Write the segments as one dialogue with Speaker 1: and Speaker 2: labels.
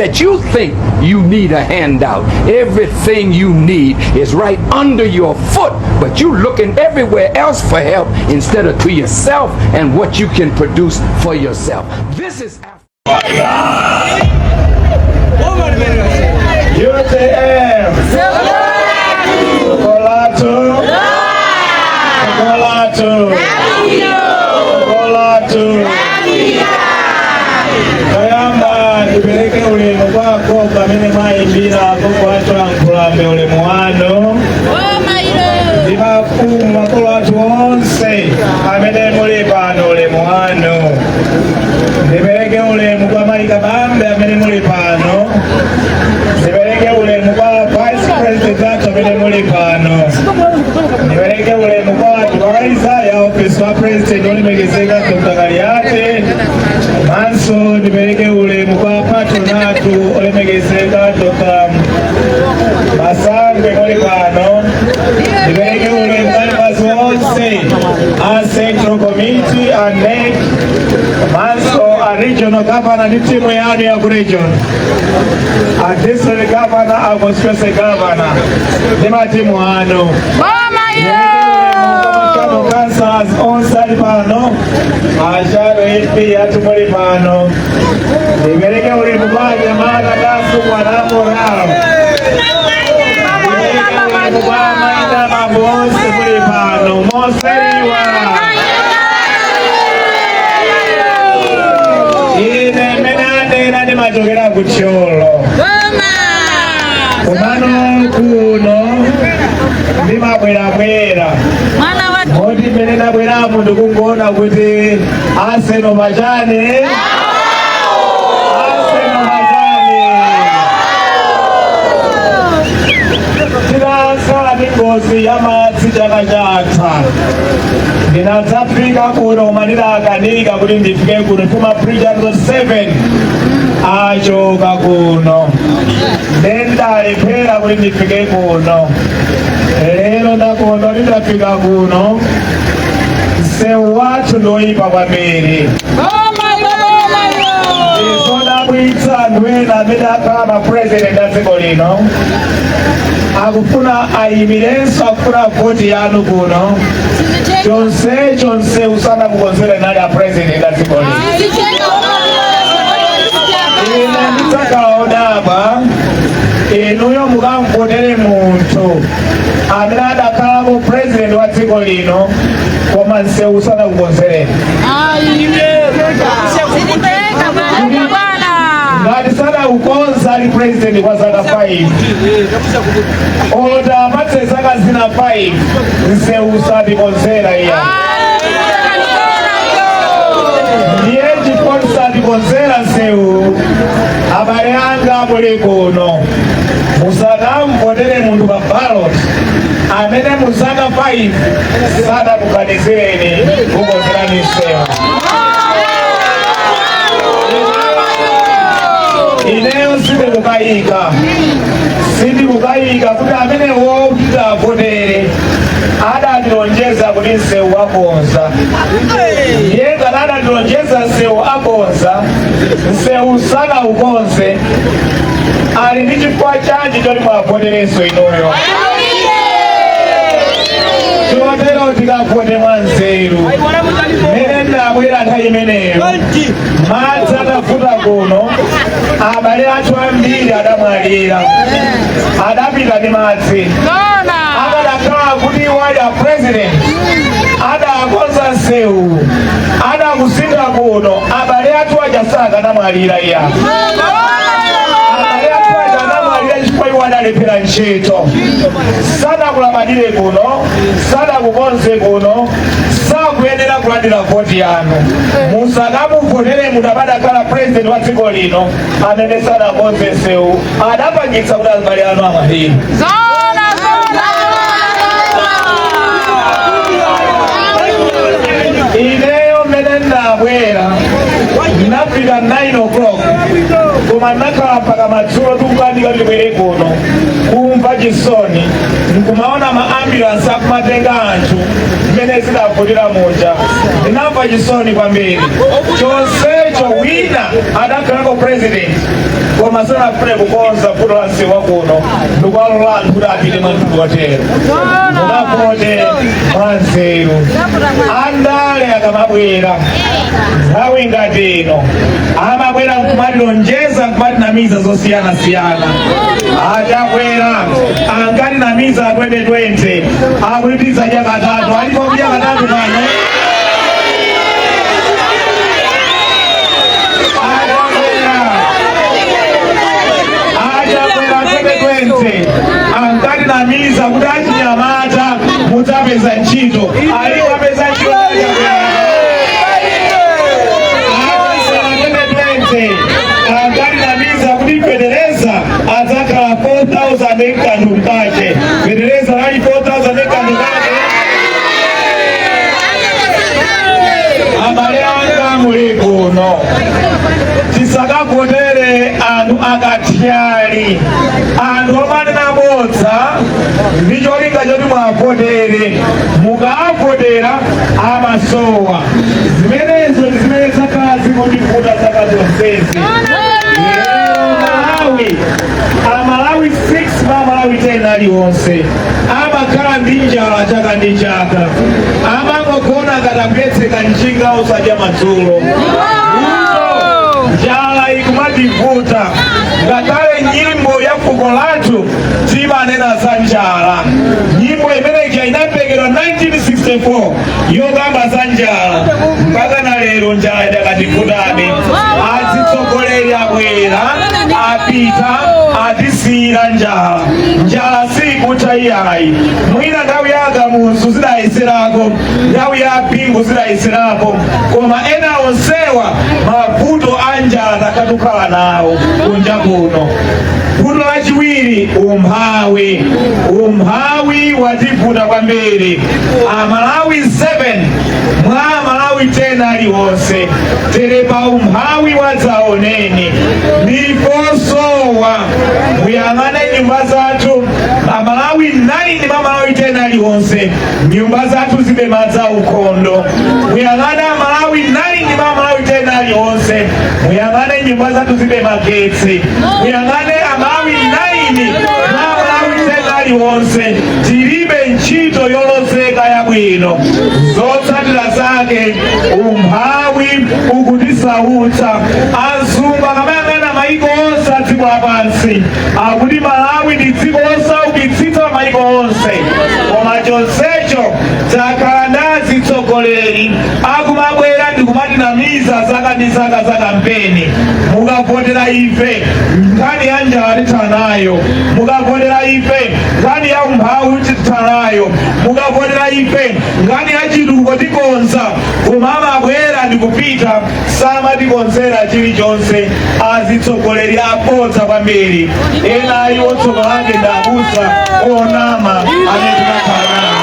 Speaker 1: that you think you need a handout. Everything you need is right under your foot, but you looking everywhere else for help instead of to yourself and what you can produce for yourself. This is Africa.
Speaker 2: UTM. Kolatu. Kolatu. Kolatu. Kayamba ndipereke ulemu kwako pamene mwayimbira agogo athu ankhulambe, ulemu wanu, ndi mafumu, makolo athu onse amene muli pano, ulemu wanu. Ndipereke ulemu kwa Mayi Kabambe amene muli pano. Ndipereke ulemu kwa Vice President athu amene muli pano. Ndipereke ulemu kwa advisor ya office wa President, olemekezeka Dr. Kaliati. Manso ndipereke ulemu kwa patron athu, olemekezeka Dr. Masangwe, muli pano. Ndipereke ulemu kwa members onse a Central Committee and NEC, manso a regional governor ndi timu yanu ya ku region, a district governor, a constituency governor ndi matimu anu. Kano councillors onse ali pano, a shadow MP athu muli pano. Ndipereke ulemu kwa anyamata kasukwa na moralo. Ndipereke ulemu kwa amayi ndi abambo onse muli pano. Moseriwa, ine mmene anena ndimachokera ku Thyolo, komano kuno ndimabwerabwera, moti mmene ndabweramo ndikungoona kuti Arsenal machane, Arsenal machane. Tinakhala ndi ngozi ya madzi chaka chatha. Ndinadzafika kuno koma ndidakanika kuti ndifike kuno chifukwa bridge 7 achoka kuno, ndendalephera kuti ndifike kuno. Lero ndakondwa kuti ndafika kuno. Msewu wathu ndoyipa kwambiri. Ndizodabwitsa, anthu ena amene akhala ma president a dziko lino akufuna ayimirenso, akufuna voti yanu kuno, chonsecho msewu sanakukonzere nali a president a dziko lino. Ine ndidzakhala odabwa inuyo mukamvotere munthu amene adakhalapo president wa dziko lino koma msewu sanakukonzereni. Ngati sadaukonza ali president kwa zaka 5, olo tiwapatse zaka zina 5, msewu satikonzera iya. Ndiye chifukwa satikonzera msewu, abale anga muli kuno, musakamvotere munthu pa ballot amene mu zaka 5 sadakuganizireni kukonzerani msewu. Ineyo sindikukayika kuti amenewo titavotere adatilonjeza kuti msewu akonza. Ndiye ngati adatilonjeza msewu akonza, msewu sanaukonze, ali ndi chifukwa chanji choti muwavoterenso inuyo? Chotero tikavote mwanzeru. Mmene ndabwera nthawi imeneyo madzi atavuta kuno, abale athu ambiri adamwalira, adapita ndi madzi. Akadakhala kuti iwo ali a president adakonza msewu, adakusintha kuno, abale athu aja sakanamwalira iya. Abale athu aja anamwalira chifukwa iwo adalephera ntchito, sadakulabadire kuno, sadakukonze kuno, sakuyenera kulandira voti yanu. Musakamuvotere munthu amene adakhala president wa dziko lino amene sadakonze msewu, adapangitsa kuti abale anu amwalire. Ineyo mmene ndabwera ndinafika 9 o'clock, koma ndinakhala mpaka madzulo tikukanika ndibwere kuno, kumva chisoni nkumaona ma ambulance akumatenga anthu mmene zidavutira muja. Ndinamva chisoni kwambiri. Chonsecho Choncho wina adakhalako president koma sanafune kukonza vuto la msewu wakuno ndikuwalola anthu kuti apite mwamtundu wotero. Mukavote mwanzeru. Andale akamabwera nthawi ngati ino amabwera nkumatilonjeza, nkumatinamiza zosiyanasiyana. Achakwera ankatinamiza 2020 akuti tizadya katatu. Alipo kudya katatu pano? Achakwera 2020 ankatinamiza kuti achinyamata mudzapeza ntchito. Alipo apeza ntchito? Achakwera 2020 ankatinamiza kuti fetereza adzakhala 4000 nkanthu mkache. Fetereza ali 4000 nkanthu kache. Abale anga muli kuno, tisakavotere anthu akathyali, anthu omanena bodza ndi cholinga choti mwavotere. Mukavotera amasowa. Zimenezo ndi zimene zakhala zikutivuta zaka zonsezi. Lero Malawi, Amalawi 6 mwa Amalawi 10 aliwonse amakhala ndi njala chaka ndi chaka, amangogona ngati akuyetseka njinga osadya madzulo. Njala ikumativuta. Ngakhale nyimbo ya fuko lathu timanena za njala. Nyimbo imeneyi inapekedwa 1964 yokamba za njala, mpaka na lero njala idakativutabe. Atsogoleri abwera, apita, atisiyira njala. Njala sikutha iyayi. Mwina nthawi ya Kamuzu zidayeserako, nthawi ya Bingu zidayeserako, koma ena onsewa mavuto a njala takatukhala nawo kunja kuno. Vuto lachiwiri, umphawi. Umphawi wativuta kwambiri. Amalawi 7 mwa Amalawi 10 aliwonse tili pa umphawi wadzaoneni ndiposowa. Muyang'ane nyumba zathu. Amalawi 9 mwa Amalawi 10 aliwonse nyumba zathu zibe madzi aukhondo. Muyang'ane Amalawi 9 mwa Amalawi 10 aliwonse, muyang'ane nyumba zathu zibe magetsi. Muyang'ane Amalawi 9 mwa Amalawi 10 aliwonse tilibe ntchito yolozeka yabwino. Zotsatira zake umphawi ukutisautsa. Azungu akamayang'ana maiko onse a dziko lapansi akuti Malawi ndi dziko losaukitsitsa maiko onse, koma chonsecho takhala ndi azitsogoleri akumabwera ndikumatinamiza zaka ndi zaka za kampeni: mukavotera ife nkhani ya njala tithana nayo, mukavotera ife nkhani ya umphawi tithana nayo, mukavotera ife nkhani ya chitukuko tikonza. Koma amabwera ndikupita, samatikonzera chilichonse. Azitsogoleri abodza kwambiri. Ena iwo tsoka lake ndi abusa onama amene timakhala nawo.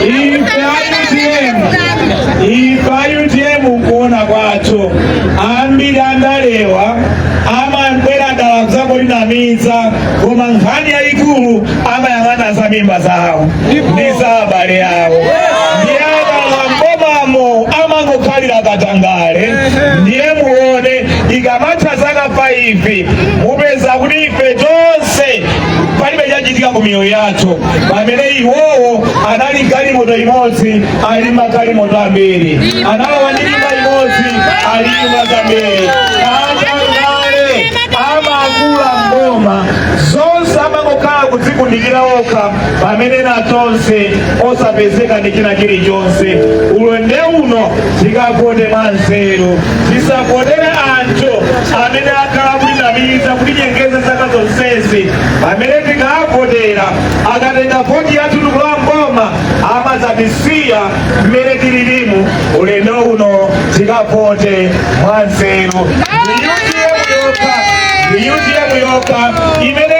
Speaker 2: Ife a UTM, ife a UTM, nkuona kwathu ambiri andalewa amabwera dala kudzatinamiza, koma nkhani yayikulu amayang'ana za mimba zawo ndi za abale awo. Ndiye akalowa mbomamo amangokhalira katangale. Ndiye muone ikamatha zaka 5 mupeza kuti ife tonse palibe chachitika ku miyoyo yathu, pamene iwowo anali galimoto imodzi ali magalimoto ambiri, analowa ndi nyumba imodzi ali nyumba zambiri. Katangale amakula mboma zonse, amangokhala kudzikundikira okha, pamene na tonse osapezeka ndi china chilichonse. Ulendo uno tikavote mwanzeru, tisavotere anthu amene akhala kutinamiza, kutinyengeza zaka zonsezi, pamene tikavotera akatenga voti yathu tikulowa mboma amadzatisiya mmene tililimu. Ulendo uno tikavote mwanzeru. Ndi UTM yokha, ndi UTM yokha imene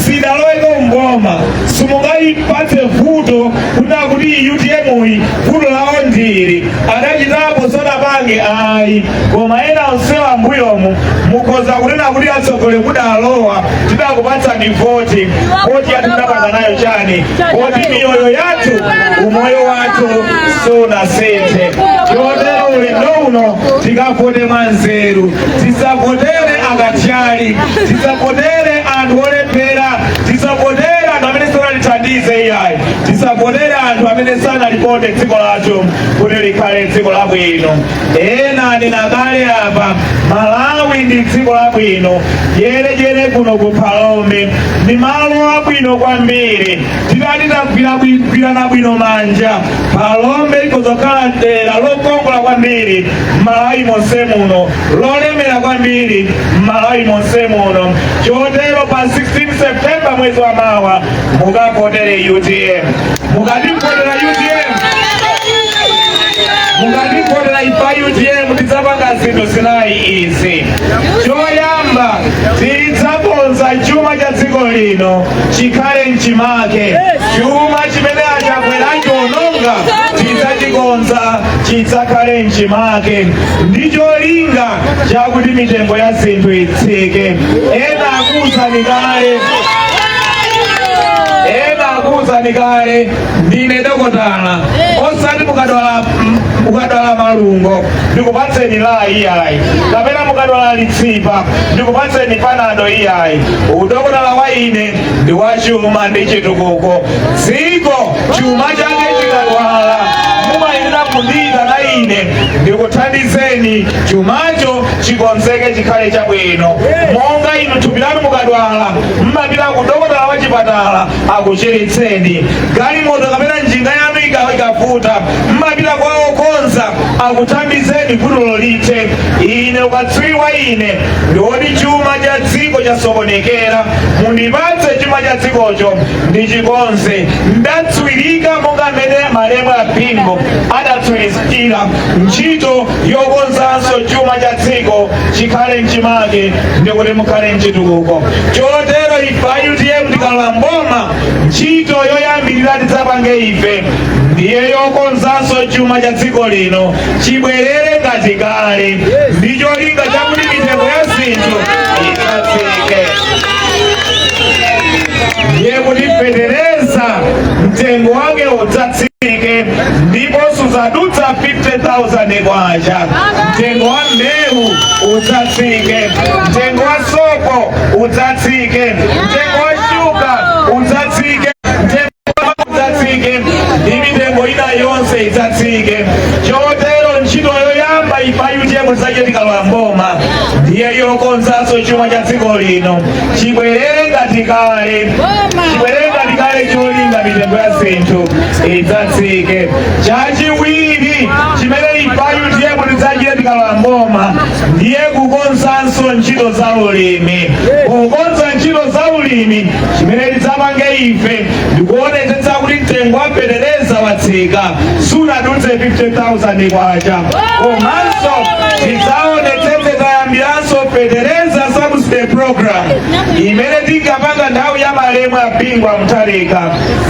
Speaker 2: sidaloweko mboma. Simungayipatse vuto kunena kuti UTM iyi vuto lawo ndili, adachitapo sadapange ayi, koma ena onsewa mbuyomu Mukhoza kunena kuti atsogoleri mudalowa, tidakupatsani voti, voti yathu tidapanga nayo chani? Kodi miyoyo yathu, umoyo wathu sunasinthe. Chotero ulendo uno tikavote mwanzeru, tisavotere akathyali, tisavotere anthu olephera, tisavotere anthu amene sanalithandize iyayi, tisavotere anthu amene sanalikonde dziko lathu kuti likhale dziko labwino. Ena anena kale apa, Malawi ndi dziko labwino. Dyerejere kuno ku Phalombe ndi malo abwino kwambiri. Tidati tagwirana bwino manja, Phalombe ikozokhala dera lokongola kwambiri Malawi monse muno, lolemera kwambiri Malawi monse muno. Chotero pa 16 September, mwezi wa mawa, mukavotere UTM. Mukativotera UTM, mukativotera ifa UTM, tidzapanga zinthu zinayi izi. Choyamba, tidzakonza chuma cha dziko lino chikhale mchimake. Chuma chimene achakwera chononga tidzachikonza chidzakhale mchimake ndi cholinga chakuti mitengo ya zinthu itsike. Ena akuwuzani kale, ena akuwuzani kale, ndine dokotala, osati mukadwala malungo ndikupatseni la iyayi, kapena mukadwala litsipa ndikupatseni Panado iyayi. Udokotala wa ine ndi wa chuma ndi chitukuko. Dziko chuma chake chikadwala, mumayenera kundiyitana ine ndikuthandizeni chumacho chikonzeke, chikhale chabwino. Monga inu thupi lanu mukadwala, mmapita ku dokotala wa chipatala akuchiritseni. Galimoto kapena njinga yanu ikavuta, mmapita kwa okonza akuthandizeni vutolo lithe. Ine ukatswiri wa ine ndiwoti chuma cha dziko chasokonekera, mundipatse chuma cha dzikocho ndichikonze. Ndatswirika monga mmene malemu a Bingu adatswirikira ntchito yokonzanso chuma cha dziko chikhale mchimake ndikuti mukhale mchitukuko. Chotero ife a UTM tikalowa mboma, ntchito yoyambirira tidzapange ife ndiye yokonzanso chuma cha dziko lino chibwerere ngati kale, ndi cholinga chakuti mitengo ya zinthu idzatsike. Ndiye kuti fetereza mtengo wake udzatsike ndipo suzadutsa 50,000 kwacha. Mtengo wa mbewu udzatsike, mtengo wa sopo udzatsike, mtengo wa shuga udzatsike, mtengo wa udzatsike ndi mitengo ina yonse idzatsike. Chotero ntchito yoyamba ife a UTM tidzachitika tikalowa mboma ndiye yokonzanso chuma cha dziko lino chibwerere ngati kale, chibwerere ngati kale, cholinga mitengo ya zinthu idzatsike. Chachiwiri chimene ife a UTM tidzachite tikalowa mboma ndiye kukonzanso ntchito za ulimi. Kukonza ntchito za ulimi, chimene tidzapange ife ndikuonetsetsa kuti mtengo wa fetereza watsika, sunadutse 50,000 kwacha. Komanso tidzaonetsetse tayambiranso fetereza subsidy program imene tinkapanga nthawi ya malemu a Bingu wa Mutharika.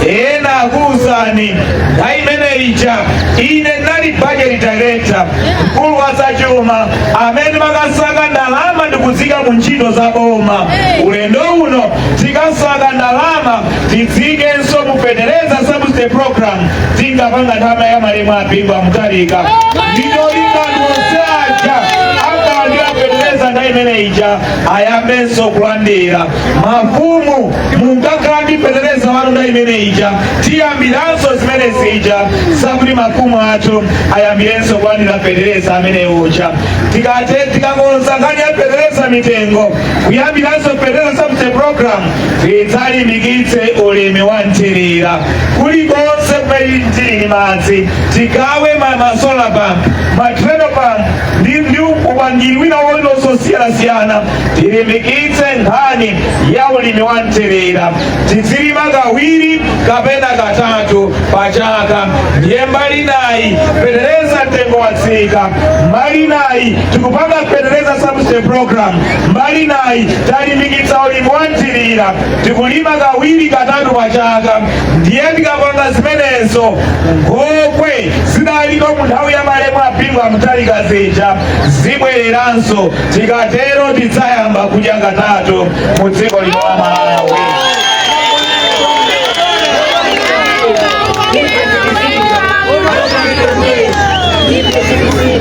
Speaker 2: Ena akuwuzani, nthawi imene ija ine ndinali budget director, mkulu wa zachuma amene makasaka ndalama ndikuzika mu ntchito za boma. Ulendo uno tikasaka ndalama tidzikenso mu fetereza subsidy program tinkapanga nthawi ya malemu a Bingu wa Mutharika, ndicholinga anthu onse aja ankalandira fetereza nthawi imene ija ayambenso kulandira. Mafumu, munkakhala ndi fetereza wanu nthawi imene ija, tiyambiranso zimene zija zakuti mafumu athu ayambirenso kulandira fetereza amene uja. Tikate tikakonza nkhani ya fetereza mitengo, kuyambiranso fetereza subsidy program, tidzalimbikitse ulimi wa mthirira kulikonse kumene tili madzi. Tigawe ma solar pump, ma treadle pump ndi upangiri wina uliwonse osiyanasiyana. Tilimbikitse nkhani ya ulimi wa mthirira, tizilima kawiri kapena katatu pa chaka. Ndiye mbali nayi fetereza mtengo watsika, mbali nayi tikupanga fetereza subsidy program, mbali nayi talimbikitsa ulimi wa mthirira, tikulima kawiri katatu pa chaka. Ndiye tikapanga zimenezo, nkhokwe zidaliko mu nthawi ya malemu a Bingu wa Mutharika zija zibwereranso. Tikatero Tikatero tidzayamba kudya katatu mu dziko lino la Malawi.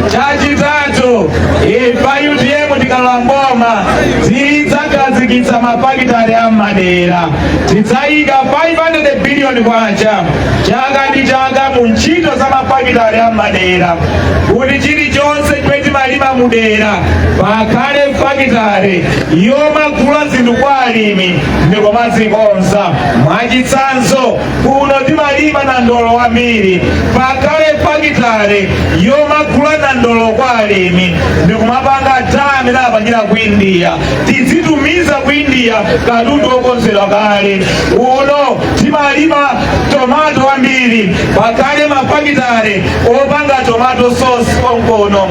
Speaker 2: Chachitatu, ife a UTM tikalowa mboma tidzakhazikitsa mafakitale a m'madera. Tidzayika 500 biliyoni kwacha chaka ndi chaka mu ntchito za mafakitale a m'madera kuti chilichonse chimene timalima mudera pakhale fakitale yomagula zinthu kwa alimi ndikumazikonza. Mwachitsanzo, kuno timalima nandolo wambiri, pakhale fakitale yomagula nandolo kwa alimi ndikumapanga taa amene apangira ku India. Tizitumiza ku India katundu wokonzedwa kale. Kuno timalima tomato wambiri, pakhale mafakitale opanga tomato sauce konkuno.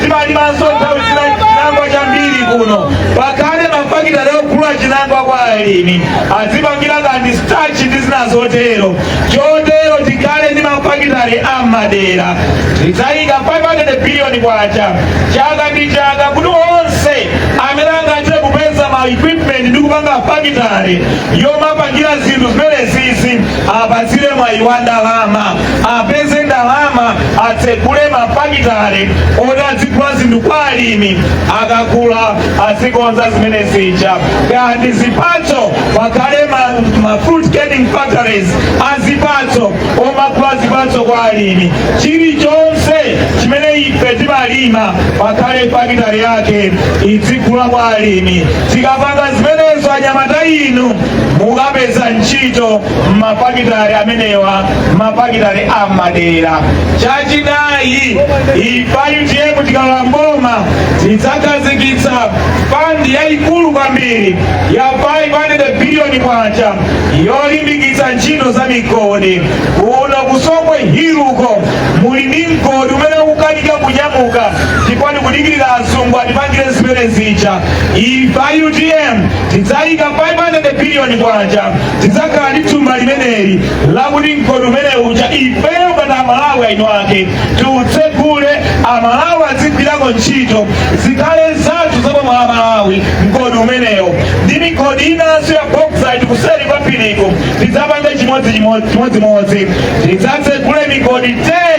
Speaker 2: Timalimanso nthawi zina chinangwa chambiri kuno, pakhale mafakitale ogula chinangwa kwa alimi azipangira kandi starch ndi zina zotero. Chotero tikhale ndi mafakitale ammadera. Tidzayika 500 biliyoni kwacha chaka ndi chaka kuti onse amene angathe kupeza ma equipment ndi kupanga fakitale yomapangira zinthu zimenezizi apatsire mwayi wa ndalama, apeze ndalama, atsegule mafakitale oti azigula zinthu kwa alimi, akagula azikonza zimene zija. Kandi zipatso, pakhale ma fruit canning factories azipatso omagula zipatso kwa alimi. Chilichonse chimene ife timalima pakhale fakitale yake idzigula kwa alimi. Tikapanga zimenezo, anyamata inu mukapeza ntchito m'mafakitale amenewa, mafakitale amadera. Chachinayi, ife a UTM tikalowa mboma tidzakhazikitsa fund yayikulu kwambiri ya 500 biliyoni kwacha yolimbikitsa ntchito za migodi. Kuno ku Songwe Hill uko muli ndi mgodi umene ukukanika kunyamuka chifukwa tikudikirira azungu atipangire zimene zija. Ife a UTM tidzayika 500 biliyoni kwacha, tidzakhala ndi thumba limeneli lakuti mgodi umene uja ifeyo ngati Amalawi eni ake tiutsegule, Amalawi adzigwirako ntchito, zikhale zathu za boma la Malawi mgodi umenewo. Ndi migodi inanso ya bauxite kuseri kwa phiriko tidzapange chimodzimodzi. Tidzatsegule migodi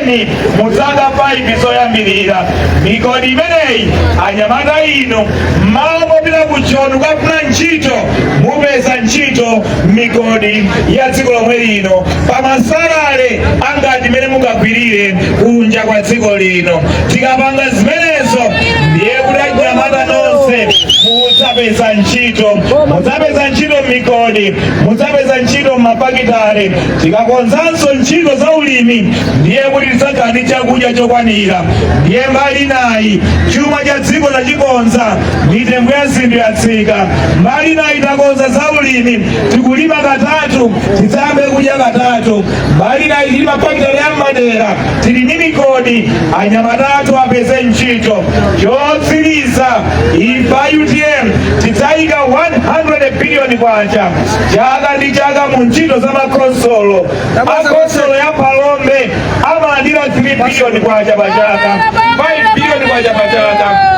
Speaker 2: 10 mu zaka 5 zoyambirira. Migodi imeneyi, anyamata inu, mmalo mopita ku Joni kukafuna ntchito, mupeza ntchito migodi ya dziko lomwe lino pa masalale angati imene mungagwirire kunja kwa dziko lino. Tikapanga zimenezo ndiye kuti anyamata nonse mudzapeza ntchito, mudzapeza ntchito m'migodi, mudzapeza ntchito m'mafakitale. Tikakonzanso ntchito za ulimi ndiye kuti tidzakhala ndi chakudya chokwanira. Ndiye mbali inayi chuma cha dziko tachikonza, mitengo ya zinthu yatsika. Mbali inayi takonza za ulimi, tikulima katatu, tidzayambe kudya katatu. Mbali inayi tili mafakitale ya m'madera, tili ndi migodi, anyamata athu apeze ntchito. Chotsiriza, ife a UTM tidzayika 100 biliyoni kwacha chaka ndi chaka mu ntchito za makonsolo. Akonsolo ya Phalombe amalandira 3 biliyoni kwacha pa chaka, 5 biliyoni kwacha pa chaka.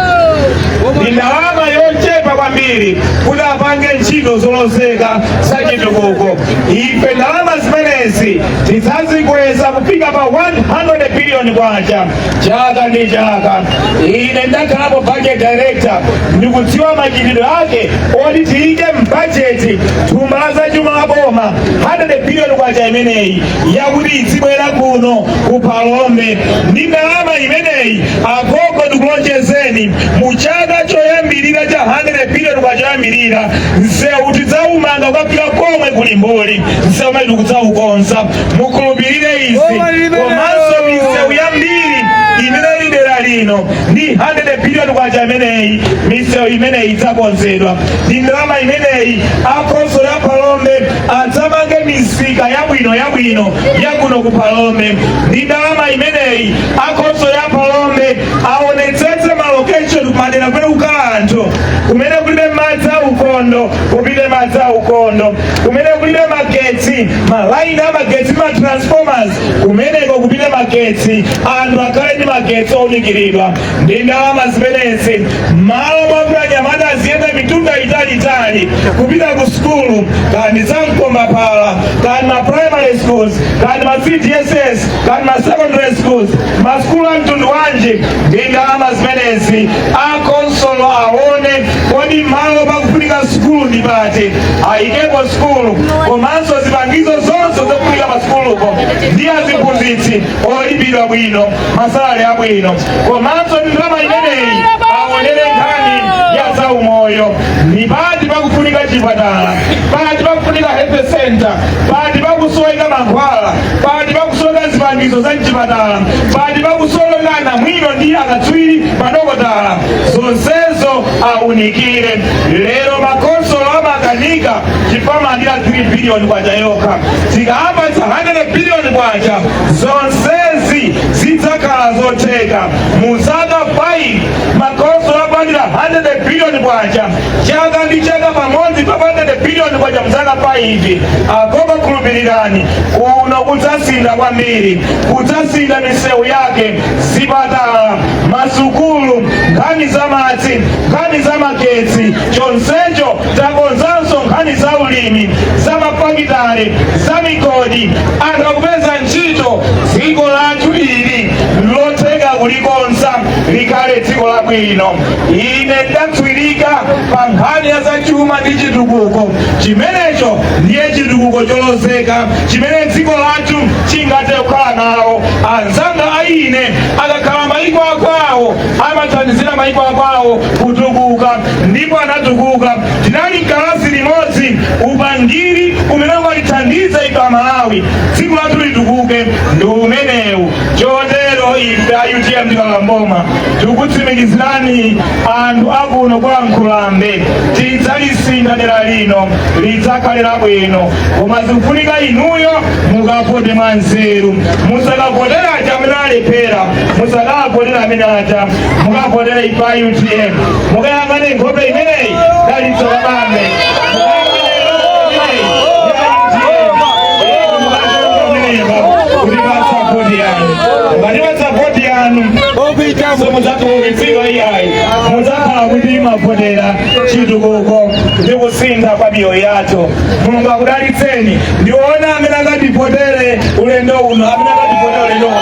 Speaker 2: Ndi ndalama yochepa kwambiri kuti apange ntchito zolozeka zachitukuko. Ife ndalama zimenezi tidzazikweza kufika pa 100 biliyoni kwacha chaka ndi chaka. Ine ndakhalapo budget director, ndikudziwa machitidwe ake oti tiyike m'bajeti thumba la zachuma la boma 100 biliyoni kwacha imeneyi yakuti izibwera kuno ku Phalombe. Ndi ndalama imeneyi, agogo, ndikulonjezeni, mu chaka choyambirira cha 100 biliyoni kwacha choyambirira, msewu tidzaumanga kukafika komwe kuli mbuli. Msewu umene tikudzaukonza, mukhulupirire izi. Komanso misewu yambiri imene ili dera lino, ndi 100 biliyoni kwacha imeneyi misewu imeneyi idzakonzedwa. Ndi ndalama imeneyi akhonsolo ya Phalombe adzamange misika yabwino yabwino yakuno ku Phalombe. Ndi ndalama imeneyi akhonsolo ya Phalombe aonetsetse ma location kumadera kumene kukhala anthu, kumene kulibe madzi aukondo kupite madzi aukondo, kumene kulibe magetsi. magetsi, malaini amagetsi, ma transformers, kumeneko kupite magetsi, anthu akhale ndi magetsi owunikiridwa ndi ndalama zimenezi. Malo mwakuti anyamata aziyenda mitunda italiitali kupita ku sukulu, kandi za mkombaphala, kandi ma primary schools, kandi ma CDSS, kandi ma secondary schools, masukulu a mtundu wanji, ndi ndalama zimenezi akonsolo aone kodi malo pakufunika sukulu ndi pati, ayikepo sukulu komanso zipangizo zonse zofunika pa sukulupo ndi aziphunzitsi olipidwa bwino, ma salary abwino. Komanso ndi ndalama imeneyi aonere nkhani ya zaumoyo: ndi pati pakufunika chipatala, pati pakufunika health center, pati pakusoweka mankhwala, pati pakusoweka zipangizo za mchipatala, pati pakusoweka namwino ndi akatswiri madokotala. Zonsezo aunikire. Lero makonsolo amakanika chifukwa amalandira 3 billion kwacha yokha. Tikapatsa 100 billion kwacha, zonsezi zidzakhala zotheka. Mu zaka 5 makonsolo akulandira 100 billion kwacha chaka ndi chaka, pamodzi pa 100 billion kwacha mzaka 5. Agogo, khulupirirani, kuno kudzasinda kwambiri, kudzasinda misewu yake, zipatala, masukulu, nkhani za madzi, nkhani za magetsi, chonsecho takonzanso nkhani za ulimi, za mafakitale, za migodi, anthu akupeza ntchito. Dziko lathu ili lotheka kulikonza likhale dziko labwino. Ine ndatswirika pa nkhani ya zachuma ndi chitukuko. Chimenecho ndiye chitukuko cholozeka chimene dziko lathu chingathe kukhala nawo. Anzanga aine akakhala maiko akwawo amathandizira maiko akwawo kutukuka, ndipo anatukuka. Tinali mkalasi limodzi. Upangiri umene ungatithandize ife Amalawi dziko lathu litukuke ndi umenewu. Chotero ife a UTM tikalowa mboma, tikutsimikizirani anthu akuno kwa Nkhulambe, tidzalisintha dera lino, lidzakhale labwino. Koma zikufunika inuyo mukavote mwanzeru. Musakavotera aja amene alephera, musakavotera amene aja, mukavotera ife a UTM. Mukayang'ane nkhope imeneyi, Dalitso Kabambe. Mukayang'ane nkhope imeneyi ya UTM. Kutipatsa voti yanu, mukatipatsa voti yanu so mudzatulukitsidwa iyayi, mudzakhala kuti mavotera chitukuko ndi kusintha kwa miyoyo yathu. Mulungu akudalitseni. Ndiona amene akativotere ulendo uno, amene akativotere ulendo uno,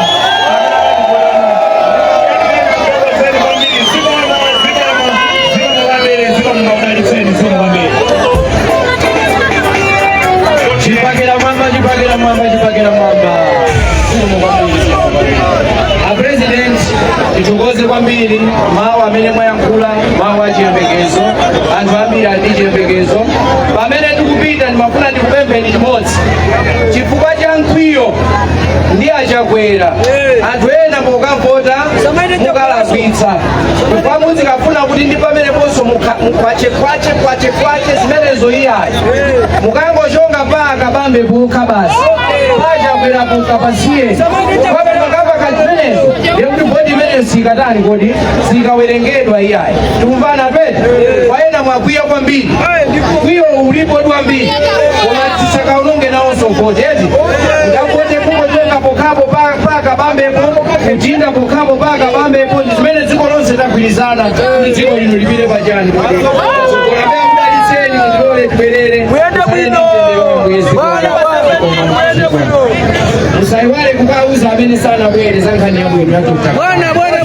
Speaker 2: amene akativotere kwambiri. Zikomo, zikomo, zikomo kwambiri, zikomo. Akudalitseni, zikomo kwambiri.
Speaker 3: Chipakira mwamba, chipakira mwamba, chipakira mwamba. Zikomo kwambiri, zikomo kwambiri. A President, tithokoze kwambiri mawu amene mwayankhula, mawu achiyembekezo. Anthu ambiri ali ndi chiyembekezo. Pamene tikupita, ndimafuna ndikupempheni chimodzi. Chifukwa cha mkwiyo ndi Achakwera, anthu ena mukavota mukalakwitsa, chifukwa muzikafuna kuti ndi pameneponso mukwache kwache kwache kwache zimenezo iyayi. Mukangochonga pa Akabambe pokha basi, Achakwera pokha pasiye pamene makapa zimenezo, ndekuti voti imeneyo sikatani kodi, sikawerengedwa iyayi. Tikumvana pete? Kwa ena mwakwiya kwambiri, mkwiyo ulipo kwambiri, koma tisakaononge nawonso voti eti. Mukavote kungochonga pokhapo pa Akabambepo, kuchinda pokhapo pa Akabambepo, ndi zimene dziko lonse tagwirizana kuti dziko lino lipite pachani kodi. Ambuye akudalitseni. Mundilole tibwerere.
Speaker 4: Muyende bwino.
Speaker 3: Bwana,
Speaker 4: Muyende bwino.
Speaker 3: Musayiwale kukauza amene sanabwere za nkhani yabwino ya Dr.
Speaker 4: Bwana, bwana.